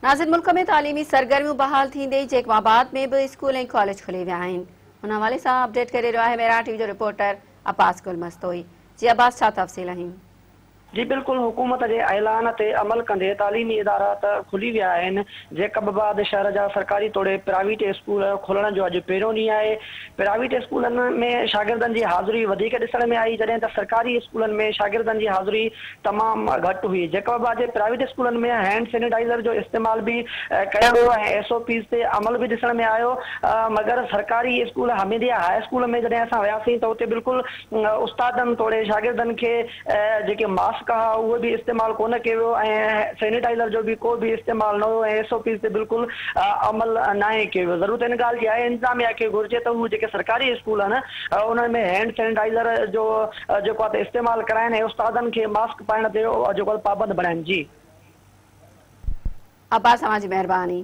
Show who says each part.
Speaker 1: ناظرين ملڪ ۾ تعليمي سرگرميون بحال ٿيندي ئي جيڪب آباد ۾ به اسڪول ۽ ڪاليج کلي ويا آهن ان حوالي سان اپڊيٽ ڪري رهيو آهي ميران ٽي وي جو رپورٽر عباس گل مستوئي جي عباس ڇا تفصيل آهن.
Speaker 2: جي بلڪل حڪومت جي اعلان تي عمل ڪندي تعليمي ادارا ته کلي ويا آهن، جيڪب آباد شهر جا سرڪاري توڙي پرائيويٽ اسڪول کلڻ جو اڄ پهريون ڏينهن آهي، پرائيويٽ اسڪولن ۾ شاگردن جي حاضري وڌيڪ ڏسڻ ۾ آئي جڏهن ته سرڪاري اسڪولن ۾ شاگردن جي حاضري تمام گهٽ هئي، جيڪب آباد جي پرائيويٽ اسڪولن ۾ هينڊ سينيٽائيزر جو استعمال به ڪيو ويو ۽ ايس او پيز تي عمل به ڏسڻ ۾ آيو مگر سرڪاري اسڪول حميديه هاء اسڪول ۾ جڏهن اسان وياسين ته اتي بلڪل استادن توڙي شاگردن کي جيڪي ماسڪ ها اهي به استعمال ڪونه ڪيو ويو ۽ سينيٽائيزر جو به ڪو به استعمال نه هيو ۽ ايس او پيز تي بلڪل عمل ناهي ڪيو ويو ضرورت ان ڳالهه جي آهي انتظاميا کي گهرجي ته هو جيڪي سرڪاري اسڪول آهن انهن ۾ هينڊ سينيٽائيزر جو جيڪو آهي ته استعمال ڪرائين ۽ استادن کي ماسڪ پائڻ تي جيڪو آهي پابند بڻائين جي.
Speaker 1: عباس اوهان جي مهرباني.